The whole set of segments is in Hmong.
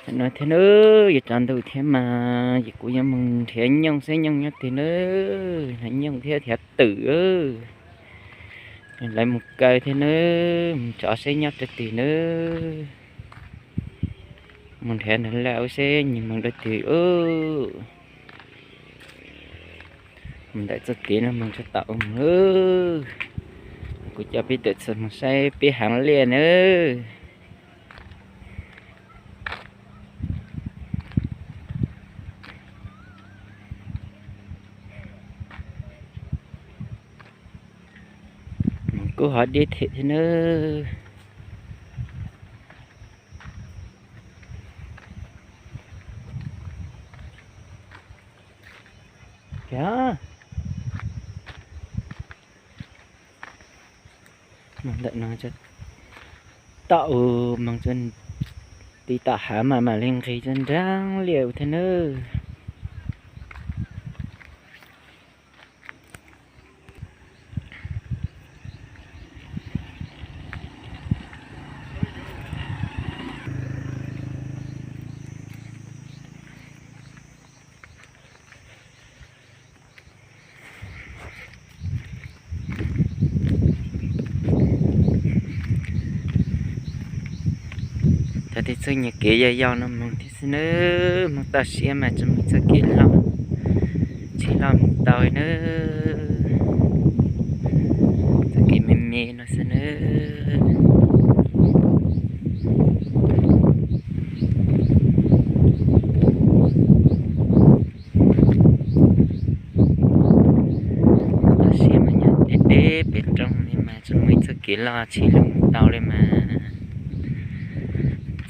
No thiab nawb, yuav tsaus ntuj thiab mas ces kuv yuav mus nrhiav nyooj seb nyooj nyob twg nawb, nrhiav nyooj thiab nrhiav twm. Lawv mus kaw thiab nawb, mus tso seb nyob rau twg nawb. Mus nrhiav nrog lawv seb nws mus rau twg. Mus ntawm txoj kev no mus tso tom ub mus. Kuv coj peb tawm txog mus saib peb haav liaj nawb. Mus kuj hov deb them thiab nawb. Mus ntawm no tom ub mus txog tim tom hav mas mam li nqis txog nraag liaj ub thiab nawb. Cov tej txoj nyuag kev yau yau no moog thiab xwb nawb, moog toj siab mas tsi muaj txoj kev loj, tsheb loj moog tau nawb. Txoj kev me me no xwb nawb. Toj siab mas nyob deb deb pem roob li mas tsi muaj ib txoj kev loj tsheb lug moog tau li mas.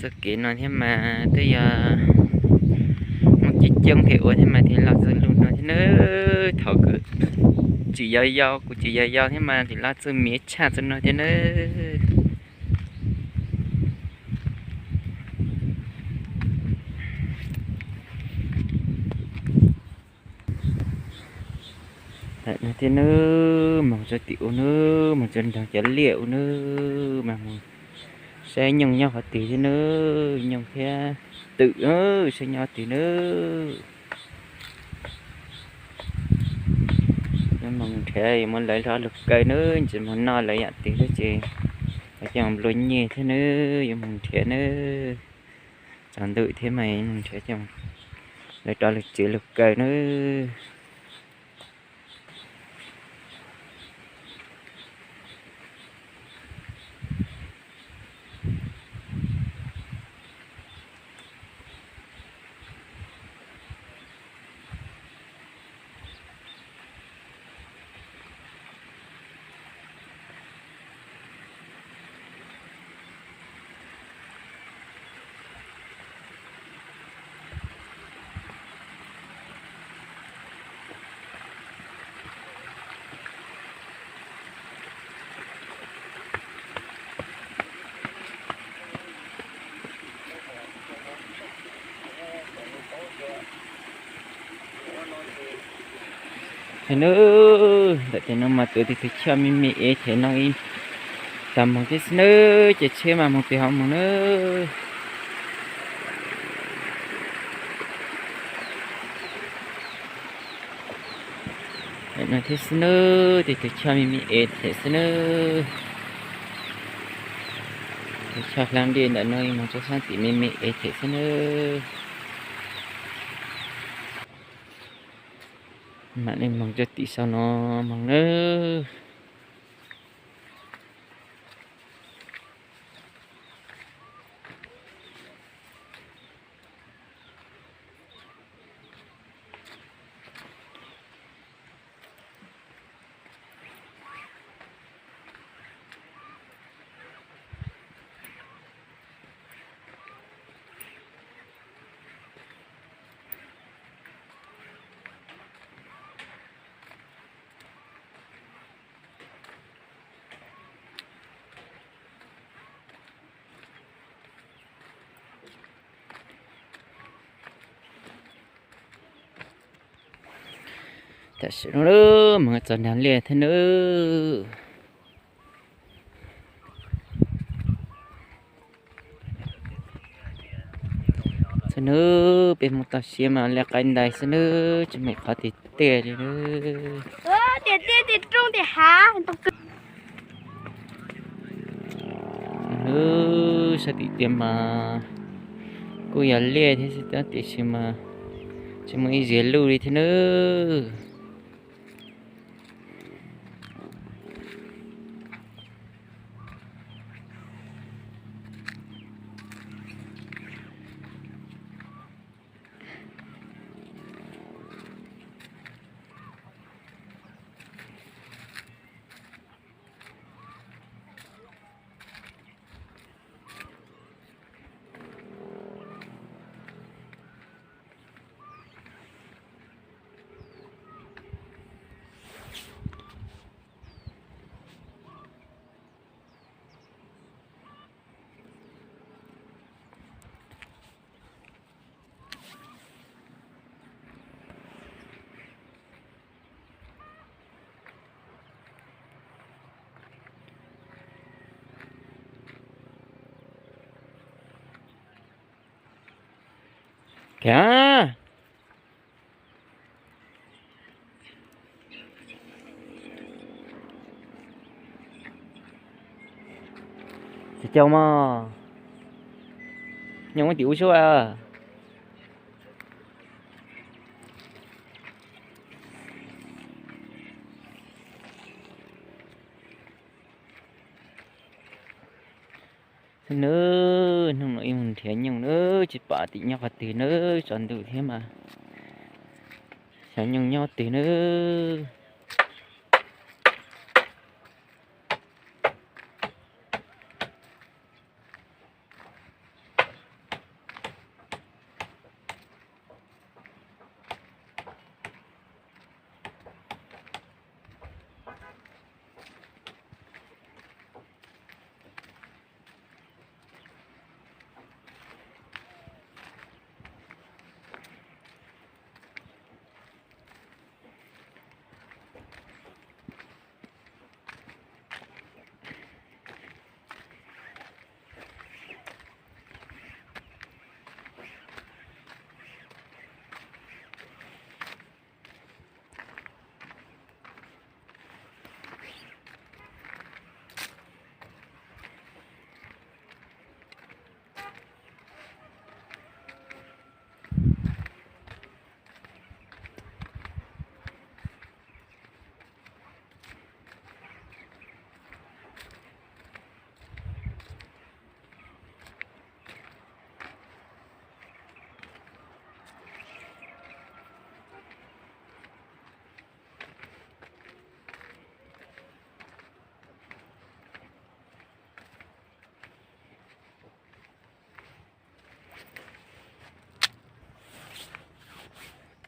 Txoj kev no thiab mas twb yog muaj coob coob thiaj ua thiab mas thiaj loj txuj lug no thiab nawb. Thaum kuv tseem yau yau, kuv tseem yau yau thiab mas tseem loj txuj miv tshaj txuj no thiab nawb. Ntawm no thiab nawb, moog txog tim ub nawb, moog txog nraag cov liaj ub nawb, mas moog saib nyooj nyob qhov twg thiab nawb, nyooj thiab twm nawb, saib nyob twg nawb. Moog nrhiav yuav muab lawv rov lug kaw nawb, tsis moog noj lawv yaam twg lawm ces coj nplua nyeg thiab nawb, yuav moog nrhiav nawb. Tsaus ntuj thiab mas moog nrhiav coj lawv rov lug tsev lug kaw nawb. Nawb, ntawm tes no mas tuav tes tus choj me me es tes no ib tag moog thiab xwb nawb, ces tsheb mas moog pem hov moog nawb. Ntawm no thiab xwb nawb, tes tus choj me me es them xwb nawb. Tus choj hlab dej ntawm no moog rau saab tim me me es them xwb nawb. Mam li moog rau tim sau no moog nawb. Tam sim no moog txog nraag liaj thiab nawb. Nws peb mus toj siab mas liaj qaib ntais xwb nawb, tsis muaj qhov tiag tiag li nawb. Tiag tiag tiag roob tiag hav. Nws sab tim tiag mas kuj yog liaj thiab xwb tiam sis mas tsis muaj ib ziag luj li thiab nawb. Kiag. Tsis caug mog. Nyob tim ub sub. Nawb, hnub no ib mus nrhiav nyooj nawb, tsis pom tim nyob qhov twg nawb, tsaus ntuj thiab mas xyov nyooj nyob twg nawb.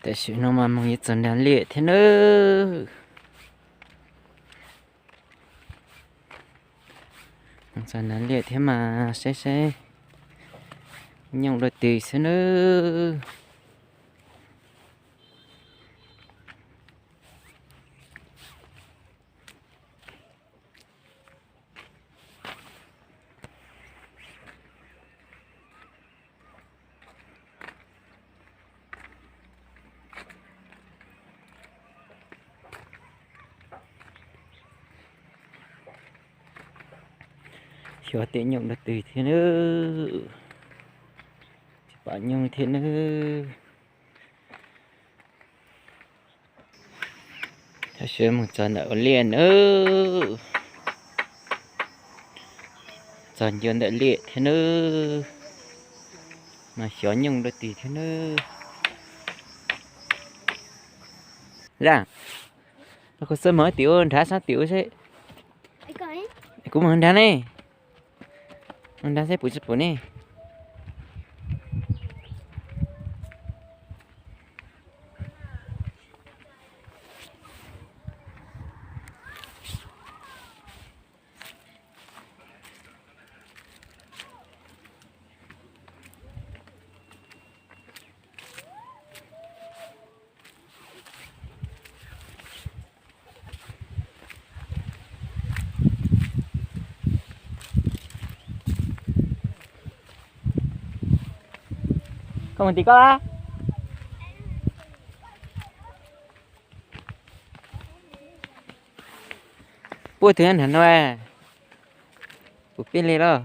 Tam sim no mas moog yuav txog nraag liaj thiab nawb. Moog txog nraag liaj thiab mas saib saib nyooj dua twg xwb nawb. Xyov tej nyooj dua twg thiab nawb. Tsis pom nyooj thiab nawb. Tab sis moog txog ntawm ua liaj nawb. Txog ncua ntawm liaj thiab nawb. Mas xyov nyooj dua twg thiab nawb. Zaj, koj xub moog tim ub nrhav sab tim ub seb. Kuv moog nrhav ne. Moog nrhav seb puv tsis puv ne. Koj mus tim koj lab. Puab twg nrad no? Puas peb li los?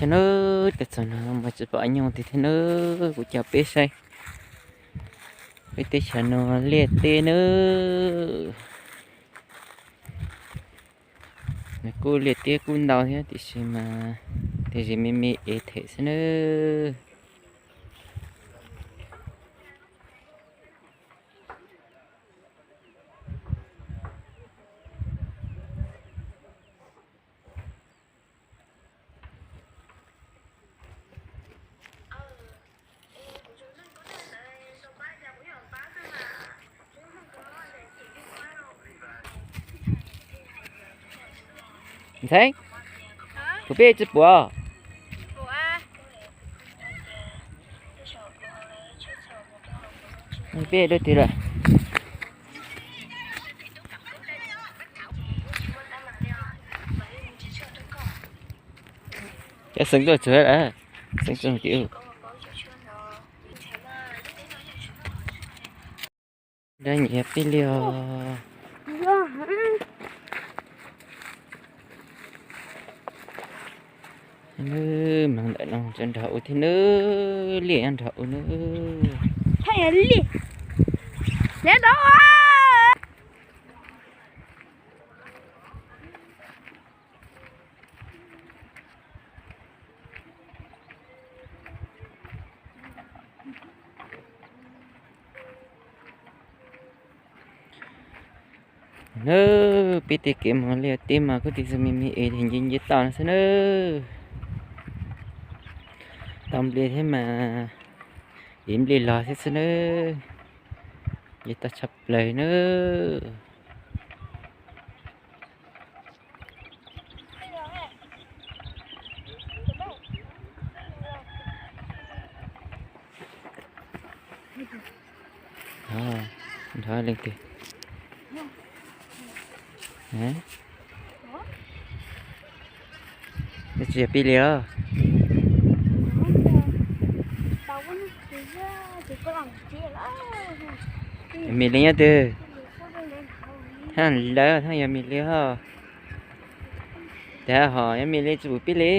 Thiab nawb, tes txog no mas tsis pom nyuj tiag thiab nawb, kuv coj peb saib peb teb chaws no liaj teb nawb. Nws kuj liaj teb kuj ntau thiab tiam sis mas tej zaum me me ev them xwb nawb. Ntxhee, kuv peb tsis puav. Peb dua twg lawm? Cov xeem tuaj tsuag lawm, xeem tuaj tim ub. Dab nyiam peb liag os. Mas ntawm no tseem nrog u thiab nawb, liaj nyob nrog u nawb. Nawb, peb tej kev mus liaj teb mas kuj tib txog me me es nce nce toj no xwb nawb. Tau nplej thiab mas ev nplej los thiab xwb nawb. Nce toj tshaj plaws nawb. Nrog leej twg? Tsis yog pib li os. Yog Mis Li nyob twg? Thaj lawv thaj yog Mis Li os. Cas ho yog Mis Li tsis pum pib li?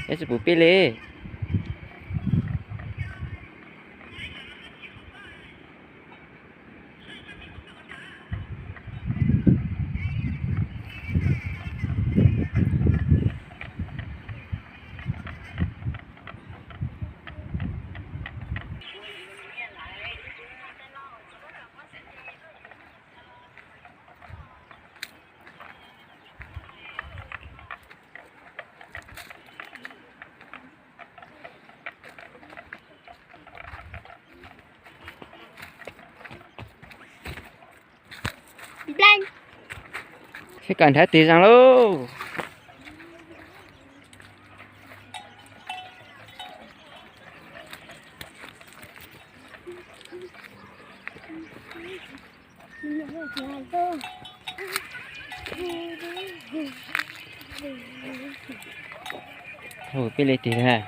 Yog tsis pum pib li? Saib kom nrhav tig zoo lauj. Hu peb li tig ha.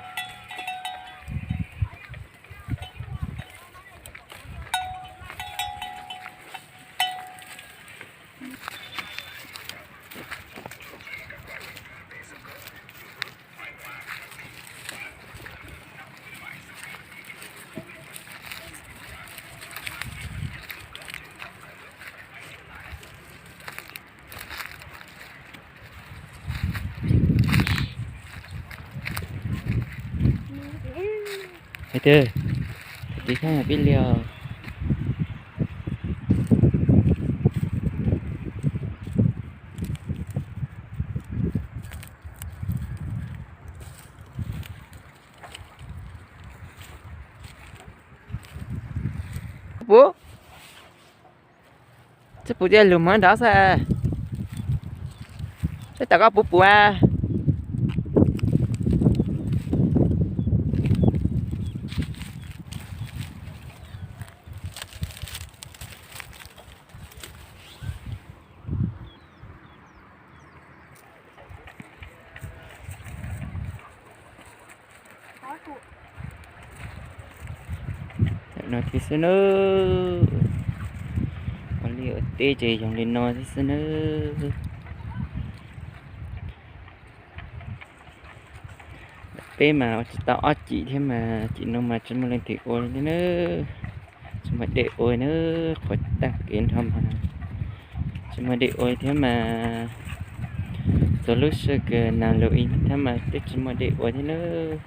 Hais tias, tiv thaj pib liag. Tsis pum tias lug mov nrov xwb. Teb tom koj puv puv. No thiab xwb nawb. Ua liaj ua teb ces yoog li no thiab xwb nawb. Peb mas ua tsis tau ob cim thiab mas cim no mas tsis muaj leej twg ua li nawb. Tsis muaj dej ua nawb, qhuav tag kev nrho mas tsis muaj dej ua thiab mas txog lub sij hawm nag lug ib thiab mas twb tsis muaj dej ua thiab nawb.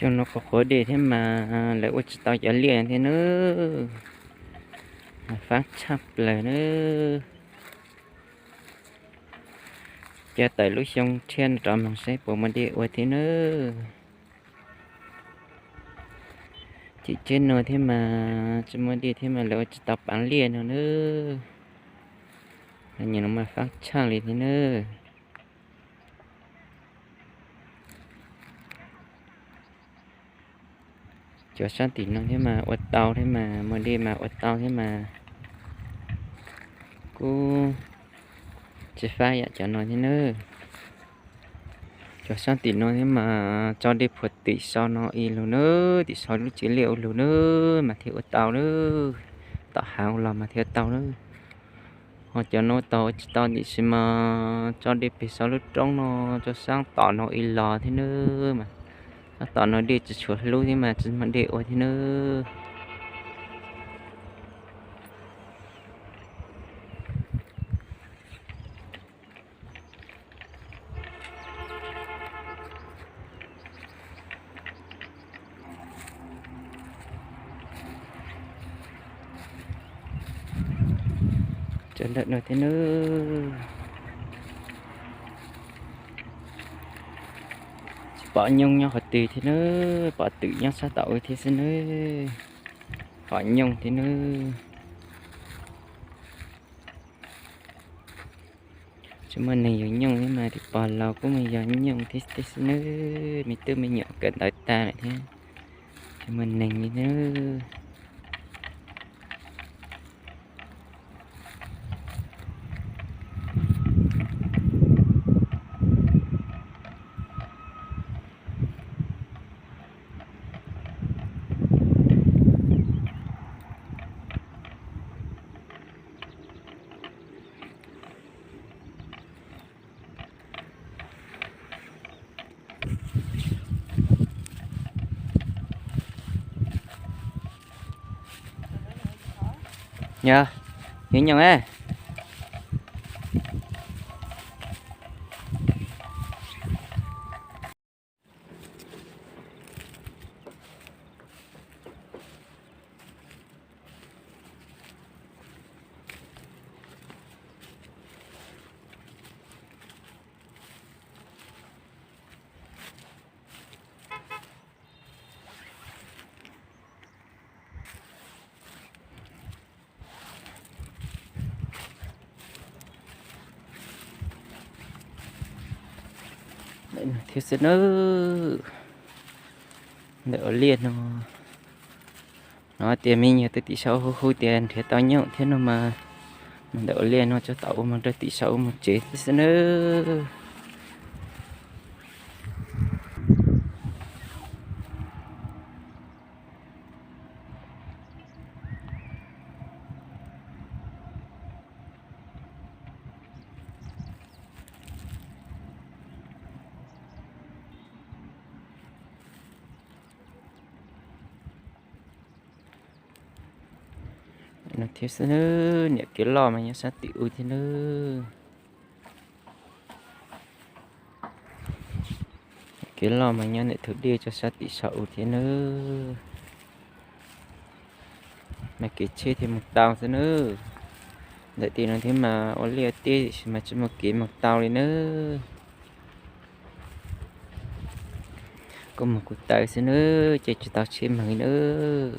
Xyoo no qhuav qhuav dej thiab mas lawv ua tsis tau cov liaj thiab nawb. Mas faab tshaj plaws nawb. Cia tawm lub xyoo tshiab no rov moog saib puas muaj dej ua thiab nawb. Cim tshiab no thiab mas tsis muaj dej thiab mas lawv ua tsis tau paav liaj no nawb. Nws mas faab tshaj li thiab nawb. Cov sab tim no thiab mas ua tau thiab mas muaj dej mas ua tau thiab mas kuj tsis faib yam cov no thiab nawb. Cov sab tim no thiab mas tso dej puag tim sau no ib lug nawb, tim sau lub tsev liaj ua lug nawb mas thiaj ua tau nawb. Tom hav los mas thiaj tau nawb. Ho cov no tau tsis tau tiam sis mas tso dej pem sau lub roob no, tso sab tom no ib los thiab nawb mas sab tom no dej tsis tshua hlub thiab mas tsis muaj dej ua thiab nawb. Cov ntawm no thiab nawb. Tsis pom nyooj nyob qhov twg thiab nawb, pom twm nyob sab tom wb thiab xwb nawb. Pom nyooj thiab nawb. Tsis muaj neeg yog nyooj thiab mas tus pog laus kuj mas yog nyooj thiab xwb nawb, me tub me nyuam kawm ntawv tag lawm thiab. Tsis muaj neeg li nawb. Yog, yog nyooj. Thiab xwb nawb, ntawm ua liaj no, no tias me nyuam twb tim sau hu hu tias nrhiav tau nyooj thiab no mas Mus ntawm ua liaj no tso tau ua moog rau tim sau ua moog tsev xwb nawb. No thiab xwb nawb, niam kev loj mas nyob sab tim u thiab nawb. Kev loj mas nyob ntawm thaum dej tso sab tim saum u thiab nawb. Mas kev tsheb thiaj mus tau xwb nawb. Ntawm tim no thiab mas ua liaj ua teb tiam sis mas tsis muaj kev mus tau li nawb. Kuv mus kuv taw xwb nawb, ces tsis tau tsheb mus li nawb.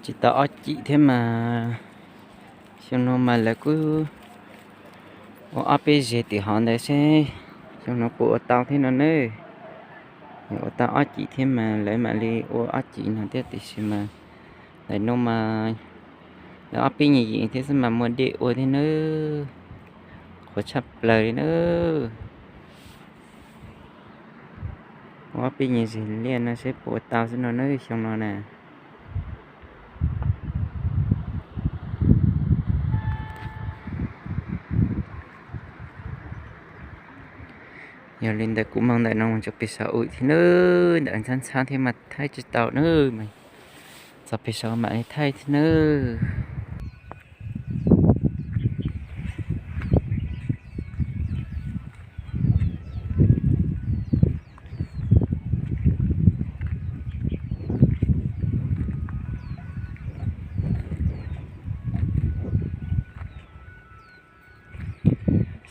Tsis tau ob cim thiab mas, xyoo no mas lawv kuj ua ob peb zeg tim hov ntawd seb xyoo no puas ua tau thiab no nawb. Yog ua tau ob cim thiab mas lawv mam li ua ob cim no thiab tiam sis mas ntawm no mas lawv ob peb nyuag yim thiab xwb mas muaj dej ua thiab nawb. Qhuav tshaj plaws li nawb. Ua ob peb nyuag zeg liaj no seb puas ua tau xwb no nawb xyoo no na. Yog li ntawd kuv moog ntawm no mus txog pem saum u thiab nawb, ntawm ntxhab ntxhab thiab mas thaij tsis tau nawb, txog pem saum mam li thaij thiab nawb.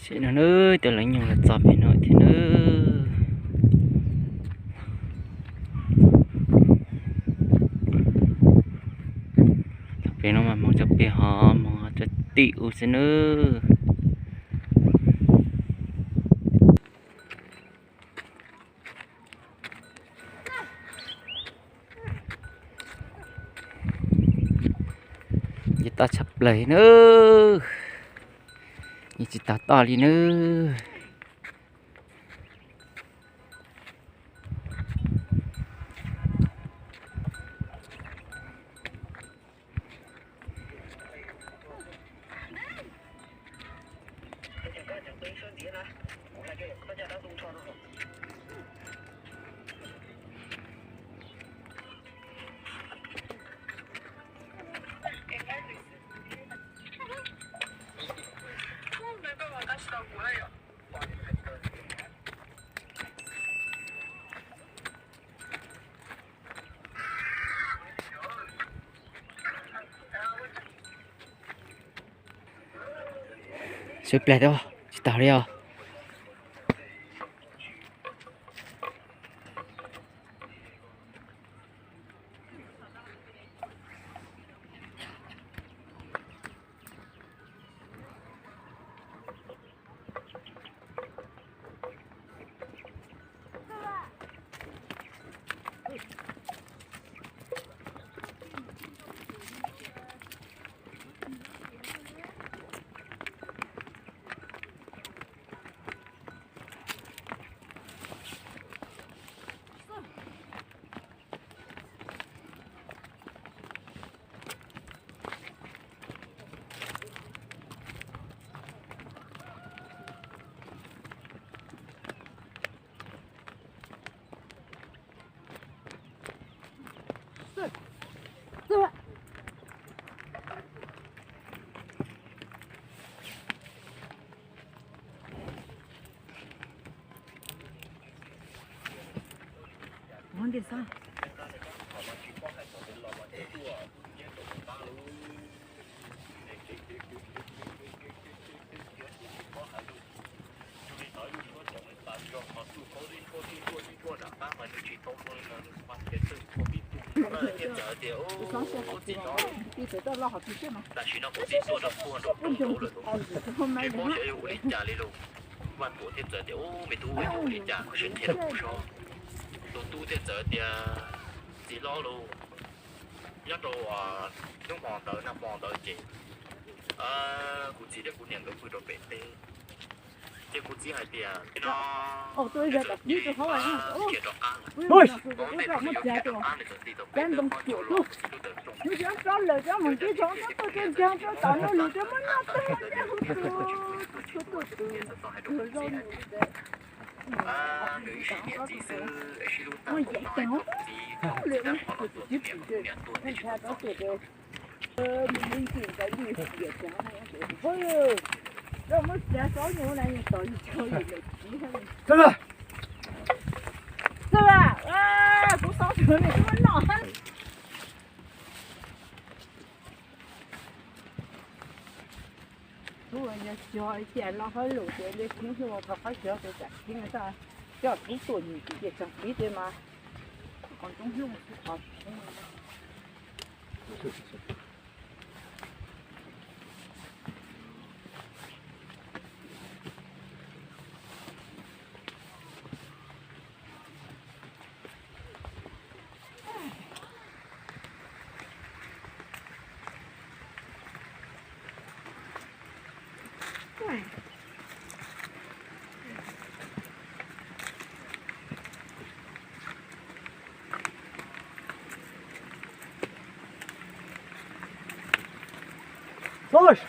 Sim no nawb, tus lawv nyuag los txog pem no thiab nawb. Thaum pem no mas moog txog pem hov moog txog tim u xwb nawb. Yeej toj tshaj plaws nawb. Yeej tsis tau toj li nawb. Sawv plag tau, tsis tau li os. Ntiag xwb. Tam sim no kuv txiv tuaj rau puag nraum roob lawm, tsis paub xyov yuav ua li cas li lauj. Vaj Tuam thiaj txawm tias, Ub, me tub, ua li cas koj siab ntev rau kuv so? Tus tub thiaj txawm tias, Txiv hlob lauj, nyob rau hnub hmo ntawd nag hmo ntawd ces kuv txiv thiab kuv niam nkawd pw rau pem teb, ces kuv txiv hais tias, Nim no nws txawm khiav rov qab lawm. Ub, nws txawm khiav rov qab, nws txawm tij tau peb tawm qhov ncauj los txij lub taw rooj. Ces kuv txiv thiaj tias, Txiv, kuv niam ntxawm tsis pub kuv tuaj, kuv txiv thiaj txawm tau hais rau kuv txiv hais tias, Nws ib sim niam txiv xwb, ib sim lub taw kuv no, kuv txiv tsis tau qhov los tuaj, kuv niam, kuv niam tuaj thiaj tsis tau txog. Tub yog cog ib tiam los hauj lwm ces li khib hlub rau qhov cog tus tsam khib no txog coj tub tuaj nws ces tseem khib tias mas qhov ntxoov hlub qhov Tos,